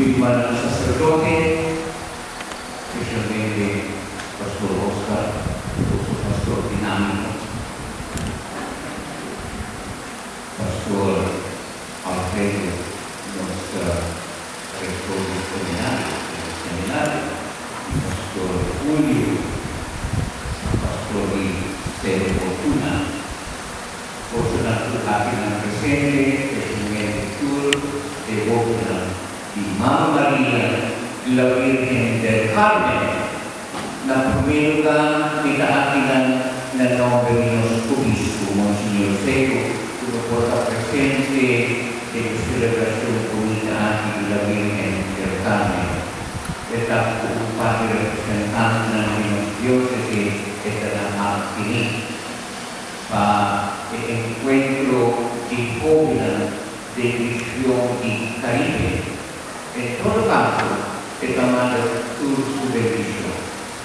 Rumannan saserdote, spesialmente Pastor Oscar, boso pastor dinámiko, Pastor Alfredo, nos rektor di seminario, di seminario, i Pastor Julio, pastor di Sero Fortuna. Bosonan tur akinan presente, spesialmente tur devotonan di Mama Maria la Virgen del Carmen. Na promé lugá mi ta akinan na nòmber di nos Obispu Monseñor Seco ku no por ta presente den e selebrashon bunita aki di la Virgen del Carmen. E ta ku un par di representantenan di nos diósese e ta na Martinique. Pa e enkuentro di hóbennan den region di Karibe. En todo kaso, e ta manda tur su bendishon,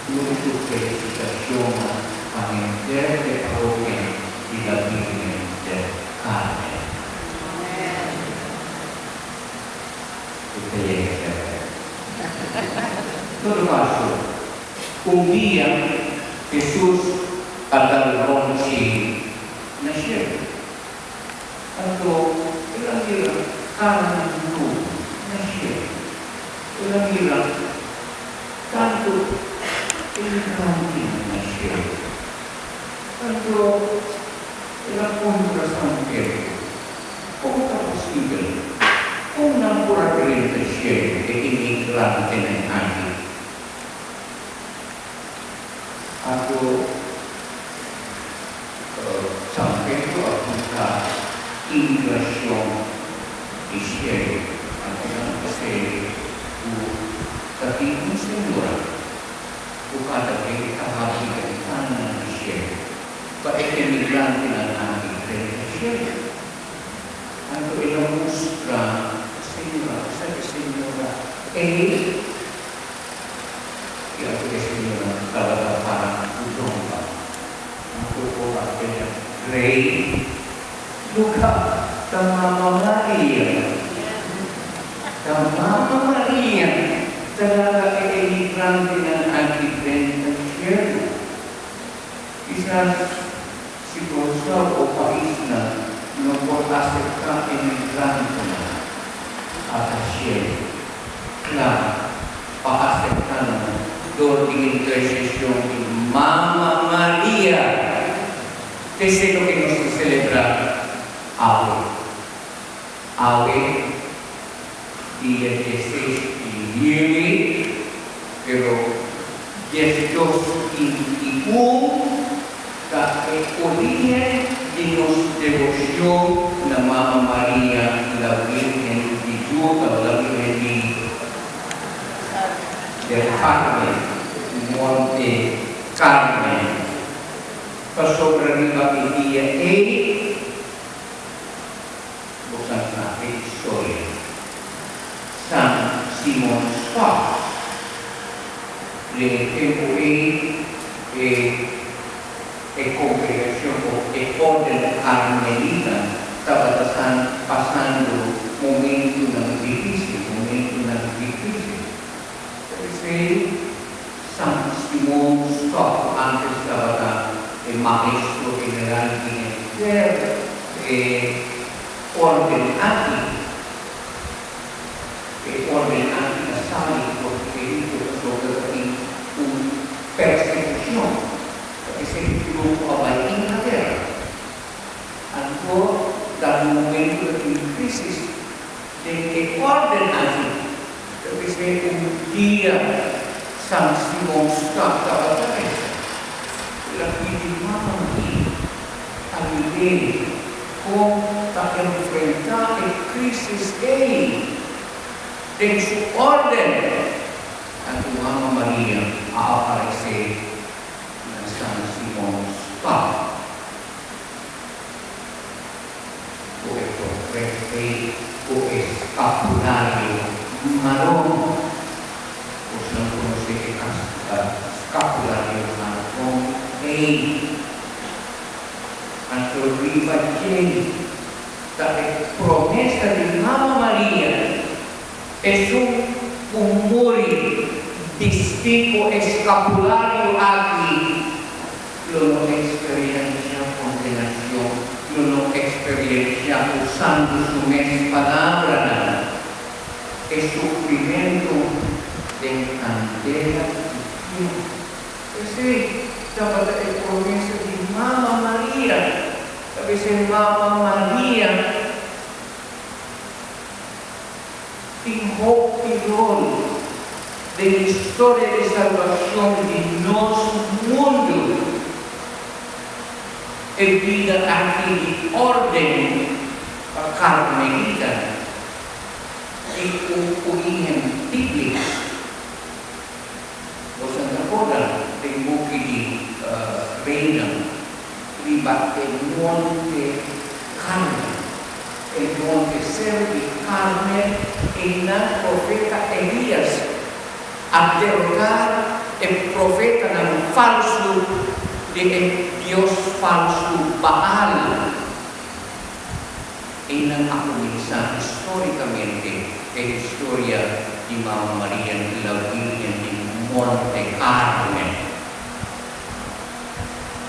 tur su felisitashonnan pa henter e parokia di La Virgen del Carmen. E ta yega serka. En todo kaso, un dia Hesus a dal ronchi na shelu. Anto el a mira karanan nobo na shelu. El a mira tantu emigrantenan na shelu. Anto el a puntra San Pedro, Kon ta posibel? Kon nan por a drenta shelu, e emigrantenan aki? Anto San Pedro a punta imigrashon di shelu. Anto nan a seri ku ta tin un señora ku kada be ta habri bentananan di shelu pa e emigrantenan aki drenta shelu. Anto el a mustra e señora, esaki señora ei. I anto e señora tabata para ku trompa. Anto ora el a rei luka ta Mama Maria. Ta Mama Maria ta laga e emigrantenan aki drenta shelu. Kisas si Kòrsou o paisnan no por aseptá emigrantenan ata shelu. Kla pa aseptá nan dor di interseshon di Mama Maria. T'esei loke nos ta selebrá awe. Awe, dia dieseis di yüli, pero 1221 ta e orígen di nos deboshon na Mama Maria, la Virgen di Juda, la Virgen di del Carmen, Monte Carmen. Pasobra riba e dia ei bo sa sa e historia. San Simon Stops. Den e tempu ei e e kongregashon òf e órden karmelita tabata san pasando momentunan difísil, momentunan difísil. P'esei San Simon Stop ántes tabata e maestro general di henter e órden aki. E órden aki a sali for di Egipto pasobra tabatin un persekushon. Ta p'esei e grupo a bai Inglatera. Anto dado momento tabatin un krísis den e órden aki. Ta p'esei un dia San Simon Stap tabata resa. El a pidi Mama Maria pa yud'é kon ta enfrentá e krísis ei den su órden. Anto Mama Maria a aparesé na San Simon Stap ku e portret ei ku e skapulario maron. Boso no konosé e skapulario maron ei? Anto riba dje ta e promesa di Mama Maria, esun. ku muri bistí ku eskapulario aki lo no eksperensia kondenashon, lo no eksperensia, usando su mes palabranan, e sufrimentu den kandela di fièrnu. Esei tabata e promesa di Mama Maria. Ta bisa Mama Maria tin hopi rol den historia di salbashon di nos mundu. E bida aki di orden pa Carmelita tin un origen bíbliko. Boso ta korda den buki di Reinan riba e monte Carmel, e monte seru di Carmel, einan profeta Elias a derotá e profetanan falsu di e dios falsu Baal. Einan a kuminsá histórikamente e historia di Mama Maria i la Virgen di Monte Carmen.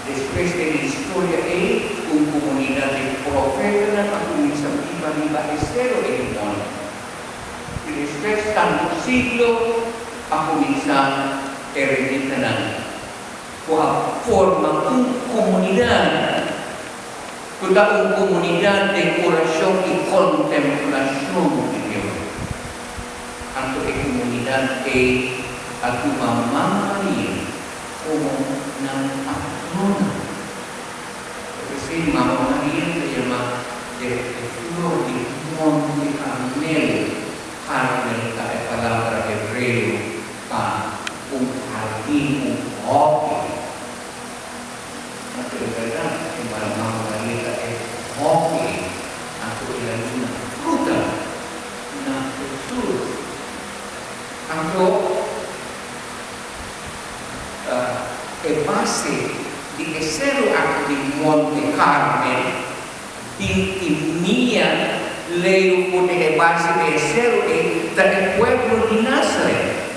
Despues den e historia ei, un komunidat di profetanan a kuminsá biba riba e sero ei di monte. I despues tantu siglo a kuminsá eremitanan ku a forma un komunidat ku ta un komunidat den orashon i kontemplashon di Dios. Anto e komunidat ei a tuma Mama Maria komo nan patrona. P'esei Mama Maria ta yama e flor di Monte Carmelo. Carmel ta e palabra hebreo pa un hardin, un hòfi. Anto e bèrdat e Mama Maria ta e hòfi ei, anto el a duna fruta na Hesus. Anto e base di e seru aki di Monte Carmel, 20 mia leu for di e base di e seru ei ta e pueblo di Nazaret,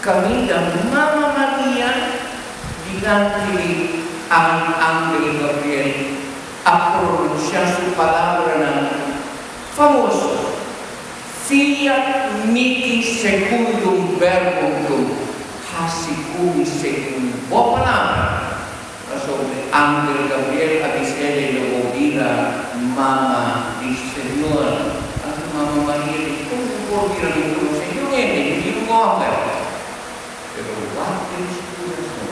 kaminda Mama Maria dilanti di Angel Gabriel a pronunsiá su palabranan famoso, Fiat mihi secundum verbum tuum, hasi ku mi segun bo palabra. Pasobra e angel Gabriel a bis'é lo bo bira mama di Señor. Anto mama Maria di, Kon ku por bira? Mi konosé niun hende, ni un hòmber. Pero wak den su kurason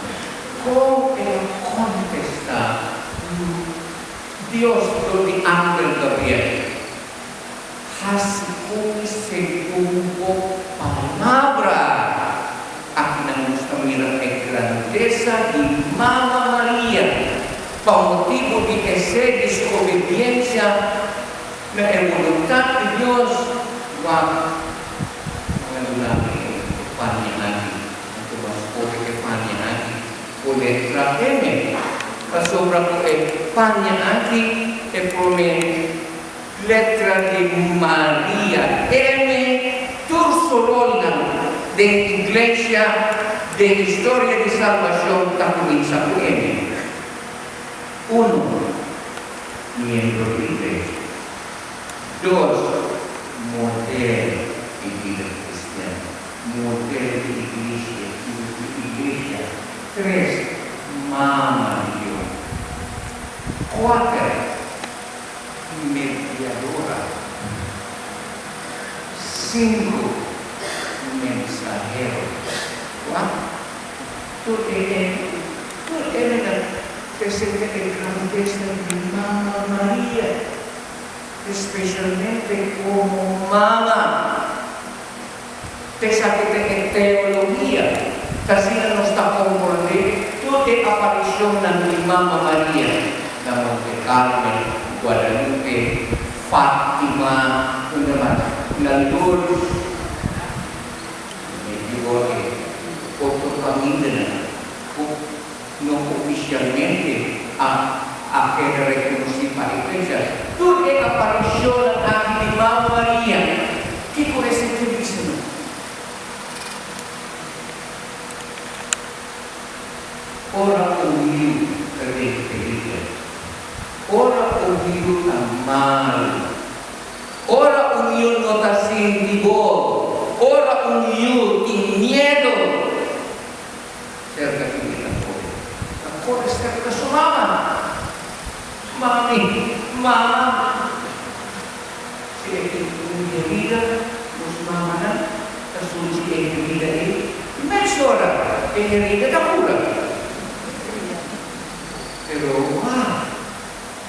kon el a kontestá Dios dor di angel Gabriel. Hasi ku mi segun bo palabra. Akinan nos ta mira e grandesa di Mama Maria pa motibu di esei di su obediensia na e boluntat di Dios. Wak, nan a duna mi e paña aki, anto bo a skohe e paña aki ku letra M, pasobra ku e paña aki e promé. Letra di Maria M. Tur su rolnan den Iglesia den historia di salbashon ta kuminsá ku M. Uno, miembro di Iglesia. Dos, modelo di bida kristian, modelo di Iglesia, Iglesia. Tres, mama di Dios. Kuater, Mediadora. Sinku mensahero. Wak, tur e hende, tur hendenan presente e grandesa di Mama Maria, especialmente como mama. P'esaki ta e teologia, t'asina nos ta komprondé tur e aparicionnan di Mama Maria na Monte Carmel, Guadalupe, Fátima, unda mas, na Lourdes, Medjugorje, otro kamindanan ku no ofisialmente a a keda rekonosí pa Iglesia. Tur e aparicionnan aki di Mama Maria, kiko esei ta bisa nos? malu. Ora un yu no ta sinti bon, ora un yu tin miedu, serka kin e ta kore? Ta kore serka su mama. Mami, mama! Si e tin un herida, nos mamanan ta sunchi e herida ei mesora, e herida ta kura. Pero wak,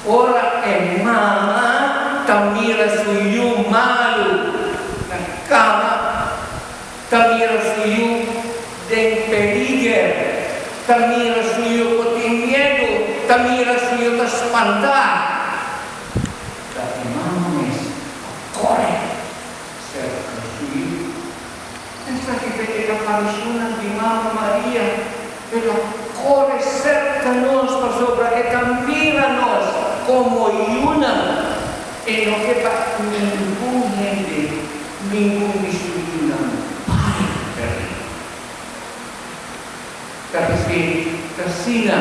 ora e mama ta mira su yu malu na kama, ta mira su yu den peliger, ta mira su yu ku tin miedu, ta mira su yu ta spantá, ta e mama mes ta kore serka su yu. Esaki ta e aparishonnan di Mama Maria, el a kore serka nos pasobra e ta mira nos komo yunan. E no ke pa ningun hende, ningun di su yunan bai pèrdí. Ta p'esei t'asina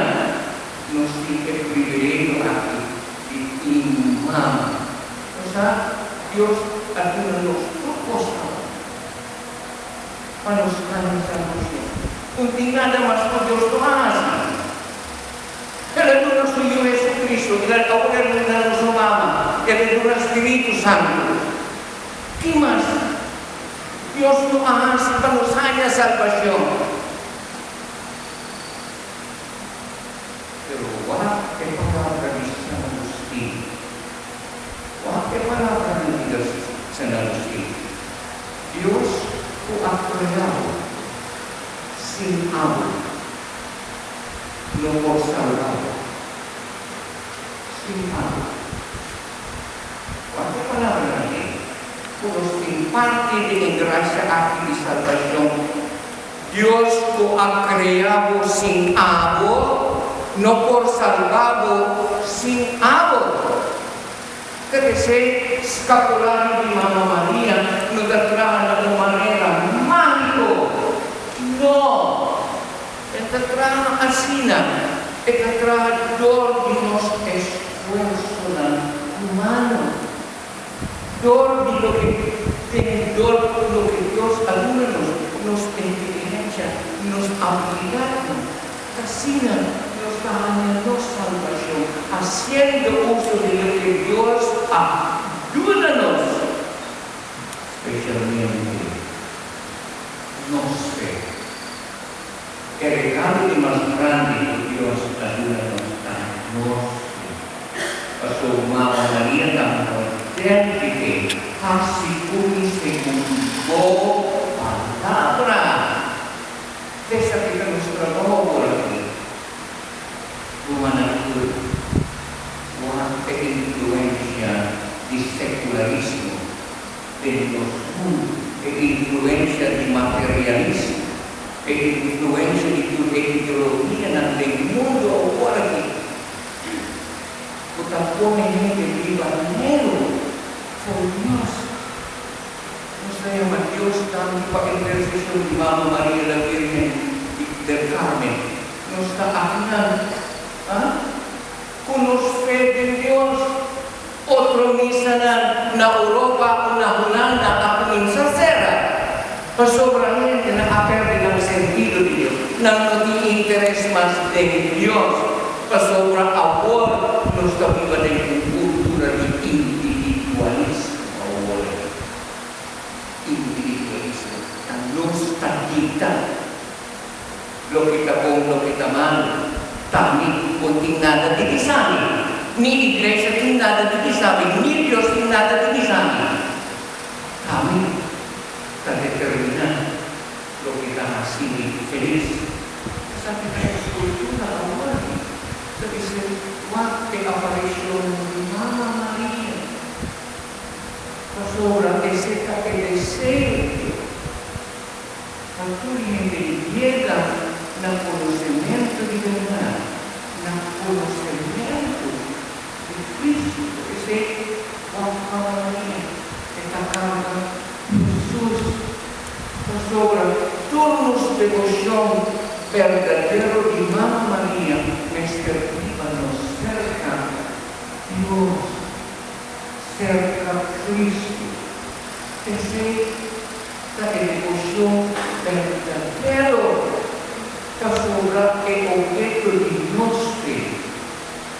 nos tin e privilegio aki di tin mama. Nos sa Dios a duna nos tur kos kaba pa nos haña salbashon. Un tin nada mas ku Dios no a hasi. El a duna su Yu Jesucristo, el a awor el a duna nos su Mama, el a duna Spiritu Santu. Ki mas Dios no a hasi pa nos haña salbashon? Pero wak e palabra di San Agustin. Wak e palabranan di San Agustin, Dios ku a krea bo sin abo no por salba bo. Sin abo. Wak e palabranan ei ku nos tin parti den e grasia aki di salbashon. Dios ku a krea bo sin abo no por salba bo sin abo. Ta p'esei skapulario di Mama Maria no ta traha na un manera mágiko. No! E ta traha asina, e ta traha dor di nos esfuersonan humano. Dor di loke den dor loke Dios a duna nos, nos inteligencia, nos abilidadnan, t'asina nos ta haña nos salbacion, haciendo uso di loke Dios a duna nos, specialmente nos fe. E regalo di mas grandi ku Dios a duna nos ta nos fe. Pasobra Mama Maria ta model di fe. Hasi ku mi segun bo palabra. Esaki ta nos trabou awor aki. Rumannan tur, wak e influensia di sekularismo den nos mundu, e influensia di materialismo, e influensia di tur e ideologianan den mundu awor aki ku ta pone hende biba leu for Dios. Nos ta yama Dios danki pa intersesion di Mama Maria la Virgen del Carmen. Nos ta akinan, ah, ku nos fe den Dios. Otro misanan na Europa ku na Hulanda a kuminsá sera pasobra hendenan a pèrdè nan sentido di Dios. Nan no tin interes mas den Dios pasobra awor nos ta biba den un kultura di individualismo awor. Individualismo ta nos ta dikta. Loke ta bon, loke ta malu, ta mi bo tin nada di bisa mi, ni iglesia tin nada di bisa mi, ni Dios tin nada di bisa mi. Ta mi ta determiná loke ta hasi mi felis. Esaki ta nos kultura awor. Ta bisa wak e aparishon di Mama Maria, pasobra esei ta e deseo di Dios. Pa tur hende yega na konosementu di bèrdat, na konosementu di Kristu. P'esei, wak Mama Maria, e ta karga Hesus, pasobra tur nos deboshon berdadero di Mama Maria mester hiba nos serka Dios. serka Kristu. Esei ta e deboshon berdadero, pasobra e obheto di nos fe.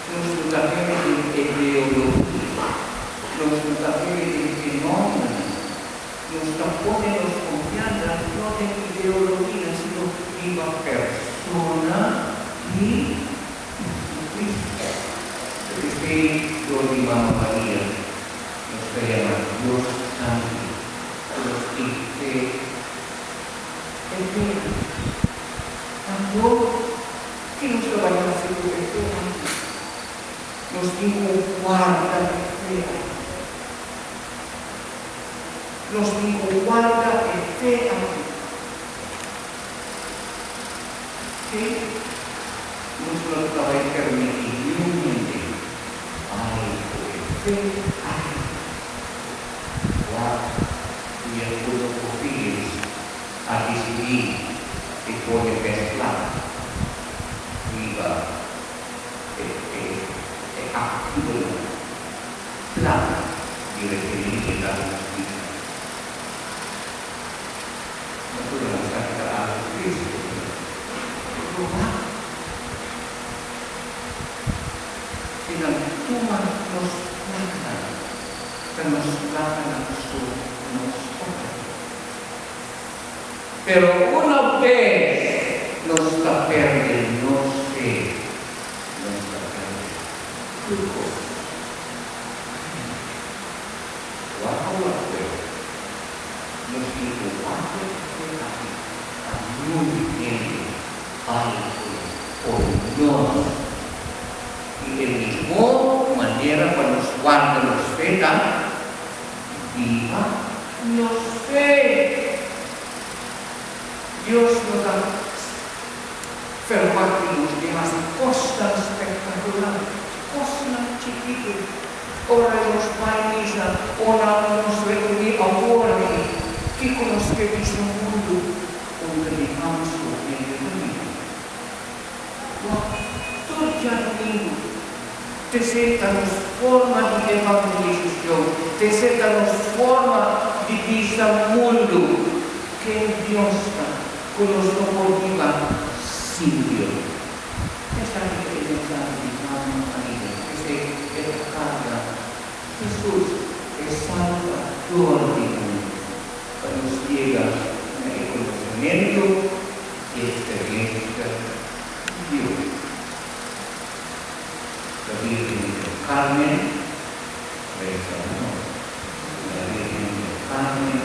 Nos no ta kere den ideologia, nos no ta kere den fenómenonan, nos ta pone nos konfiansa no den ideologia sino riba persona di Jesucristo. P'esei dor di Mama Maria nos ta yama Dios danki ku nos tin fe eterno. Anto, ki nos ta bai hasi ku e fe aki? Nos tin ku warda e fe aki. Nos tin ku warda e fe aki. Ke nos lo ta bai permití niun hende bai ku e fe aki? Wak ku Jacobo Cofidis a disidí di pone bes plaka riba e e aktivonan, plaka di referensia ta nos bisa. Pasobra nan sa ki ta algu tristu, pero wak si nan tuma nos plakanan, ta nos plakanan so nos ta pèrdè. Pero una bes nos ta pèrdè nos fe, nos ta pèrdè tur kos. Wak a wak pero. Nos tin ku wak e aki pa niun hende bai ku nos. I e mihó manera pa nos warda nos fe ta biba nos fe. Dios no ta ferwagt di nos di hasi kosnan spektakular, kosnan chikitu. Ora nos bai misa, ora nos reuní awor aki, kiko nos ke bisa mundu? Un ta di hansu hende ta mira. Wak, tur djadumingu, t'esei ta nos forma di evangelisashon, t'esei ta nos forma di bisa mundu ken Dios ta, ku nos no por biba sin Dios. Esaki ta e mensahe di Mama Maria, p'esei e ta karga Hesus, e Salbador di mundu, pa nos yega na e konosementu i eksperensia di Dios. La Virgen del Carmen resa pa nos. La Virgen del Carmen.